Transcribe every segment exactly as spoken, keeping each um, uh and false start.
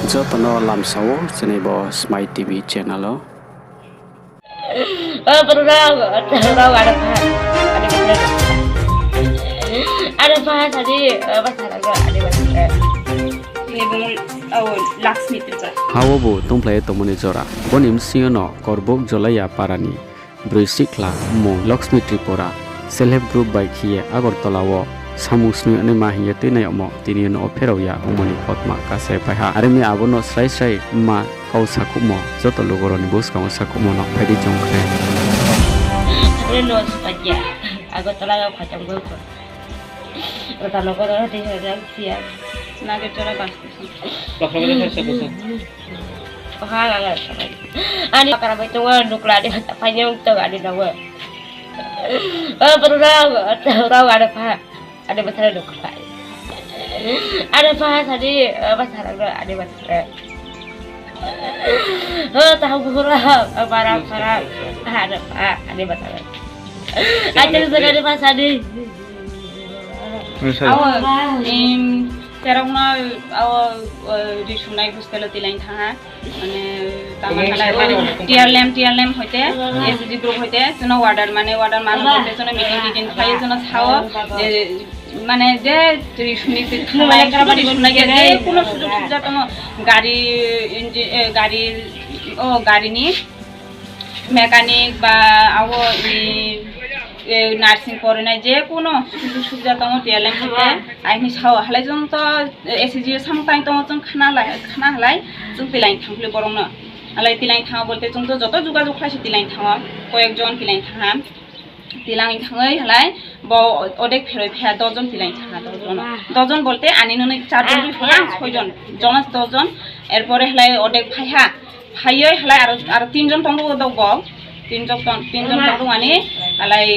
Joto no lamsa ou chini bo Smai T V channel o. O, bro, rao, rao, ada pha, ada pha, ada pha, sadi, o, basa, ada pha, ada pha. Ni bung, o, Laxmi Tripura. Ha wo bo tongphlai ye tongmo ni jora. Bo ni bsing yo no Korbuk Jolaiya para ni broi sikhla mmung Laxmi Tripura Self Help Group bai khe ye Agartala wo samung snoi naima hing ye tuinai yagmo tini yo no pherao ya ongmo ni kautma kase pai ha. Are mi abo no srai srai ma kau sakhouhmo, joto lugo rao ni buskang wo sakhouhmo no phai di chung khe. Agartala yo phaitong bo. Rota no kono roti ha jang sia. Nage chora bas kusa. Ani para bai tongo nukla de ta phai nyong to ani dawo. O, bro, rao, rao, ada pha. Ada pha sara nukla. Ada pha sadi, o, basa rao, ada pha sara. O, tahu bura, o, para, para. Ada pha, ada pha sara. Ada pha sadi. Awo, terok no, awo, risunai hostel o tilaing thanng ha. Mane, tama khalai, T R L M, T R L M hoite, S G group hoite, chuno order, mane, order mano hoite, chuno meeting titing khlai, chuno sao, je, mane, je, risuni, risunai je, je kuno sujog subida tongmo, gari, gari, o, gari ni, mechanic ba abo, nursing porinai je kuno sujog subida tongmo T R L M hoite, aini sao halai chung to, S G samung tang tongmo chung khna halai, chung tilaing thanng khle borok no. Halai tilaing thanng bolte chung to joto jogajog khlai se tilaing thanng o, koyek jon tilaing thanng ha. Tilaing thanng oi halai bo odek pheroi phai ha, dos jon tilaing thanng ha, dos jon. Dos jon bolte ani nunui char jon, ang soi jon, joma dos jon. Erpore halai odek phai ha. Phai oi halai aro, aro tin jon tong ro dok bo. Tin jon tong, tin jon tong ro ani halai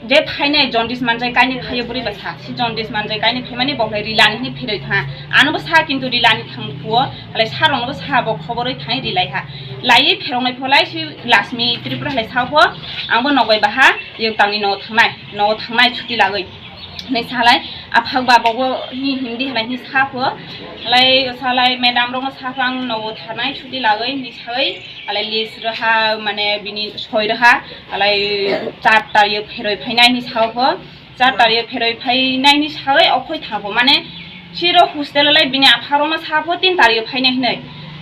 je phainai jaundice manjai kaini phai o buri bai sa. Si jaundice manjai kaini phaimani bo halai rilani hini pheroi thanng ha. Ano bo sa kintu rilani thanng phuo, halai sa rao no bo sa bo khobor oi thanng rilai ha. Lai ye pherong nai pholai si Laxmi Tripura halai sa pho, ang bo nok bai baha, yek tang ni no thanng nai, no thanng nai chuti lagoi. Nai salai, aphak ba bo bo hi hindi halai hini sa pho, halai salai madam rao no sa pho ang no thanng nai chuti lagoi hini sai, halai list rha, mane bini soi rha, halai char tarik pheroi phainai hini sa pho, char tarik pheroi phainai hini sai okhoi thanng pho, mane siro hostel lai bini apha rao no sa pho tin tarik phainai hinoi.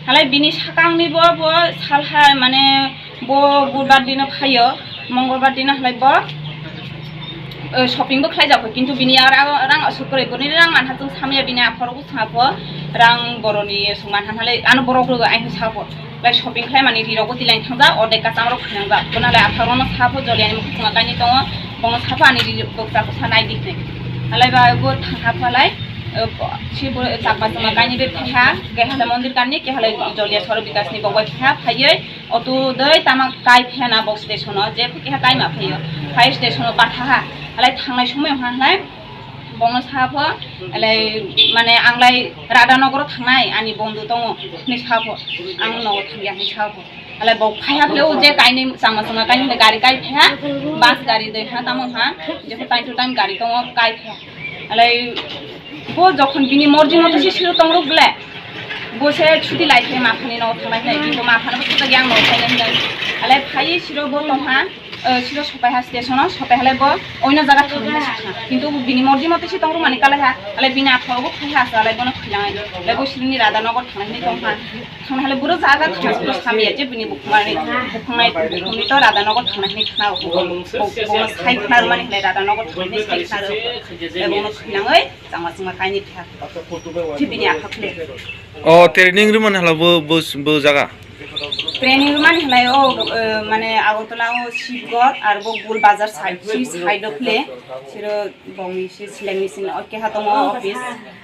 Halai bini sakang ni bo, bo salha, mane bo budbar dino phai o, mongolbar dino halai bo shopping bo khlai ja pho, kintu bini ya rang asuk kroi, bini rang manha chung samya, bini apha rao bo sa pho, rang boroni sung manha halai ano borok rao aini sa pho. Lai shopping khlai mani ri rao bo tilaing thanng ja, odek kacham rao khnang ja. Bono lai apha rao no sa pho, Joliani mukhu chunga kaini tong o, bono sa pho ani ri rao bo kcha kcha nai di hing. Halai ba bo thanng ha pho lai, si bo Chakma chunga kaini bai phai ha, keha le Mondir Kandi, keha le Jolia Soro Bikas ni bo bai phai ha, phai ye auto dei tama kai phai na bo station o, je pho keha kaima phai o, phai station o patha ha. Halai thanngnai somoi ha halai, bono sa pho, halai, mane ang lai Radhanagar o thanng nai, ani bondhu tong o, hini sa pho, ang no thanng ya hini sa pho. Halai bo phai ha khe o je kaini chama chama kaini le gari kai phai ha, bus gari dei ha tamo ha, je pho time to time gari tong o kai phai ha. Halai bo jokhon bini morji moto se siro tong rok le, bo se chuti lai khe mapha ni no thanng nai hinai, kintu mapha no bo chuti yang no thanng nai hinai. Halai phai ye siro bo tong ha, siro sopai ha station o, sopai halai bo oino jaga thanng nai hinai sa ha. Kintu bini morji moto se tong rok mani kalai ha, halai bini apha rao bo phai ha sa, halai bono khuinang, halai bo siro ni Radhanagar thanng nai hinai tong ha. Thanng nai halai buro jaga thanng nai samya je bini bukhung ni, bukhung nai, bukhung ni to Radhanagar thanng nai hinai khna o, bo, bo, bo sai khna rw mani halai Radhanagar thanng nai hinai sai khna rw, halai bono khuinang oi chama chama kaini phai ha. Bini apha khle. O training rw mani halai bo, bo, bo jaga? Training rw mani halai o, mane Agartala o Shibgor, ar bo Gul Bazar side, si side o khle, siro bongni si seleng ni sini o keha tong o office,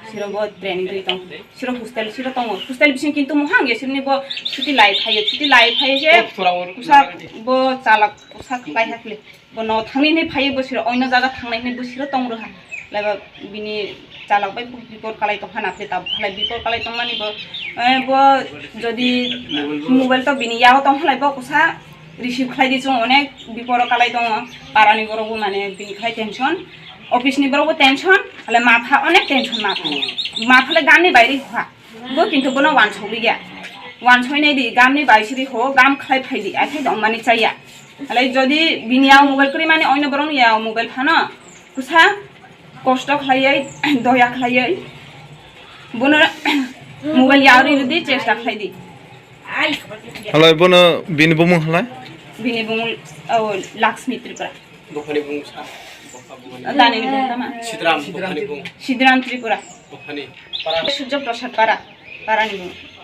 siro bo training rwi tong. Siro hostel, siro tong o. Hostel bising kintu muhang ya siro ni bo chuti lai phai o, chuti lai phai o se, kusa bo chalak kusa khlai ha khle. Bo no thanng ni hinai phai o, bo siro oino jaga thanng nai hinai bo siro tong rw ha. Laiba bini chalak bai bipor kalai tong ha na khle, ta halai bipor kalai tong mani bo, bo jodi mobile to bini ya o tong halai bo kusa receive khlai di chung, onek bipor o kalai tong o, para ni borok bo mane bini khlai tension, office ni borok bo tension, halai mapha onek tension mapha. Mapha le gan ni baire ha. Bo kintu bono wansouh ri ya. Wansoi nai di, gam ni baisiri ho, gam khlai phai di, aithai tong mani chaya. Alai jodi bini yao mobile kri mani oino borok ni yao mobile phano, kusa kosto khlaiwi, doya khlaiwi, bono mobile yao ri di, chesta khlai di. Halai bono bini bumung halai? Bini bumung, o, Lakshmi Tripura. Dani ni bumung tama? Sidram Tripura. Surjo Prasad Para, para ni bumung.